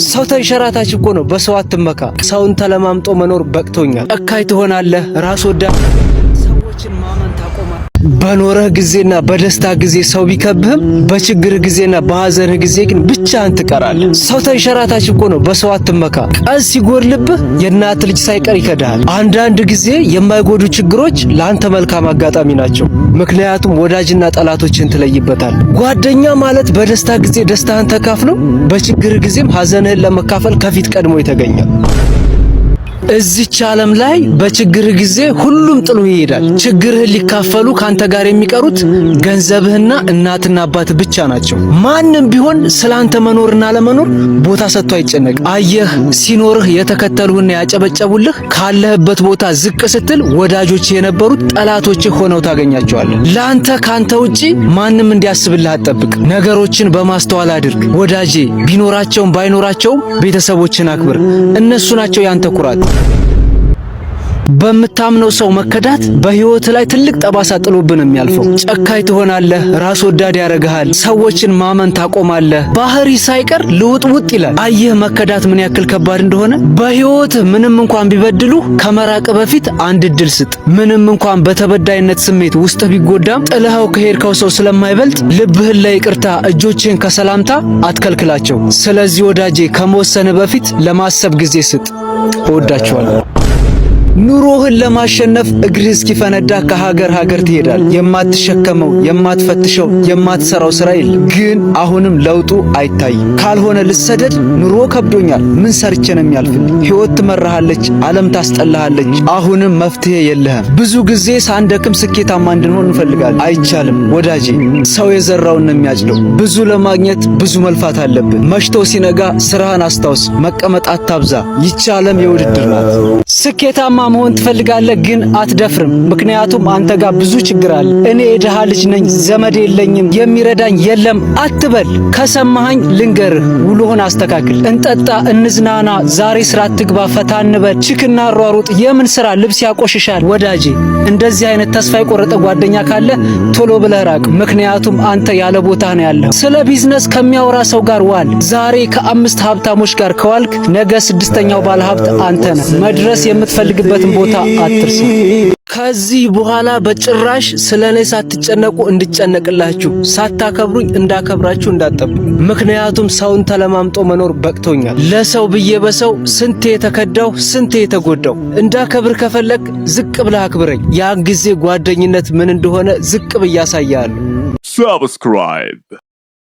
ሰው ተንሸራታች እኮ ነው። በሰው አትመካ። ሰውን ተለማምጦ መኖር በቅቶኛል። ጨካኝ ትሆናለህ። ራስ ወዳድ፣ ሰዎችን ማመን ታቆማለህ። በኖረህ ጊዜና በደስታ ጊዜ ሰው ቢከብህም በችግር ጊዜና በሀዘንህ ጊዜ ግን ብቻህን ትቀራለህ። ሰው ተንሸራታች እኮ ነው። በሰው አትመካ። ቀን ሲጎድልብህ የእናት ልጅ ሳይቀር ይከዳሃል። አንዳንድ ጊዜ የማይጎዱ ችግሮች ለአንተ መልካም አጋጣሚ ናቸው። ምክንያቱም ወዳጅና ጠላቶችን ትለይበታል። ጓደኛ ማለት በደስታ ጊዜ ደስታህን ተካፍሎ በችግር ጊዜም ሀዘንህን ለመካፈል ከፊት ቀድሞ የተገኘ። እዚች ዓለም ላይ በችግር ጊዜ ሁሉም ጥሎ ይሄዳል። ችግርህን ሊካፈሉ ካንተ ጋር የሚቀሩት ገንዘብህና እናትና አባት ብቻ ናቸው። ማንም ቢሆን ስላንተ መኖርና ለመኖር ቦታ ሰጥቶ አይጨነቅ። አየህ፣ ሲኖርህ የተከተሉህና ያጨበጨቡልህ ካለህበት ቦታ ዝቅ ስትል ወዳጆች የነበሩት ጠላቶችህ ሆነው ታገኛቸዋለህ። ለአንተ ካንተ ውጪ ማንም እንዲያስብልህ አትጠብቅ። ነገሮችን በማስተዋል አድርግ። ወዳጄ፣ ቢኖራቸውም ባይኖራቸውም ቤተሰቦችን አክብር። እነሱ ናቸው ያንተ ኩራት። በምታምነው ሰው መከዳት በህይወት ላይ ትልቅ ጠባሳ ጥሎብን የሚያልፈው። ጨካኝ ትሆናለህ፣ ራስ ወዳድ ያደርግሃል፣ ሰዎችን ማመን ታቆማለህ፣ ባህሪ ሳይቀር ልውጥውጥ ይላል። አየህ መከዳት ምን ያክል ከባድ እንደሆነ። በህይወት ምንም እንኳን ቢበድሉ ከመራቅ በፊት አንድ እድል ስጥ። ምንም እንኳን በተበዳይነት ስሜት ውስጥህ ቢጎዳም ጥለኸው ከሄድከው ሰው ስለማይበልጥ ልብህን ለይቅርታ እጆችህን ከሰላምታ አትከልክላቸው። ስለዚህ ወዳጄ፣ ከመወሰንህ በፊት ለማሰብ ጊዜ ስጥ። እወዳችኋለሁ። ኑሮህን ለማሸነፍ እግርህ እስኪፈነዳ ከሀገር ሀገር ትሄዳለህ። የማትሸከመው፣ የማትፈትሸው፣ የማትሰራው ስራ የለም። ግን አሁንም ለውጡ አይታይም። ካልሆነ ልሰደድ፣ ኑሮ ከብዶኛል፣ ምን ሰርቼ ነው የሚያልፍልኝ? ህይወት ትመራሃለች፣ ዓለም ታስጠላሃለች። አሁንም መፍትሄ የለህም። ብዙ ጊዜ ሳንደክም ስኬታማ እንድንሆን እንፈልጋለን። አይቻልም ወዳጄ። ሰው የዘራውን ነው የሚያጭደው። ብዙ ለማግኘት ብዙ መልፋት አለብን። መሽቶ ሲነጋ ስራህን አስታውስ። መቀመጥ አታብዛ። ይቺ ዓለም የውድድር ናት። ስኬታማ መሆን ትፈልጋለህ፣ ግን አትደፍርም። ምክንያቱም አንተ ጋር ብዙ ችግር አለ። እኔ የድሃ ልጅ ነኝ፣ ዘመድ የለኝም፣ የሚረዳኝ የለም አትበል። ከሰማኸኝ ልንገርህ፣ ውሎህን አስተካክል። እንጠጣ፣ እንዝናና፣ ዛሬ ስራ አትግባ፣ ፈታ እንበል፣ chick እናሯሩጥ። የምን ስራ? ልብስ ያቆሽሻል። ወዳጄ፣ እንደዚህ አይነት ተስፋ የቆረጠ ጓደኛ ካለ ቶሎ ብለህ ራቅ። ምክንያቱም አንተ ያለ ቦታህ ነው ያለኸው። ስለ ቢዝነስ ከሚያወራ ሰው ጋር ዋል። ዛሬ ከአምስት ሀብታሞች ጋር ከዋልክ ነገ ስድስተኛው ባለ ሀብት አንተ ነህ። መድረስ የምትፈልግበትን ቦታ አትርሳ። ከዚህ በኋላ በጭራሽ ስለ እኔ ሳትጨነቁ እንድጨነቅላችሁ፣ ሳታከብሩኝ እንዳከብራችሁ እንዳትጠብቁ። ምክንያቱም ሰውን ተለማምጦ መኖር በቅቶኛል። ለሰው ብዬ በሰው ስንቴ የተከዳው፣ ስንቴ የተጎዳው። እንዳከብር ከፈለክ ዝቅ ብለህ አክብረኝ። ያን ጊዜ ጓደኝነት ምን እንደሆነ ዝቅ ብዬ አሳያለሁ። Subscribe.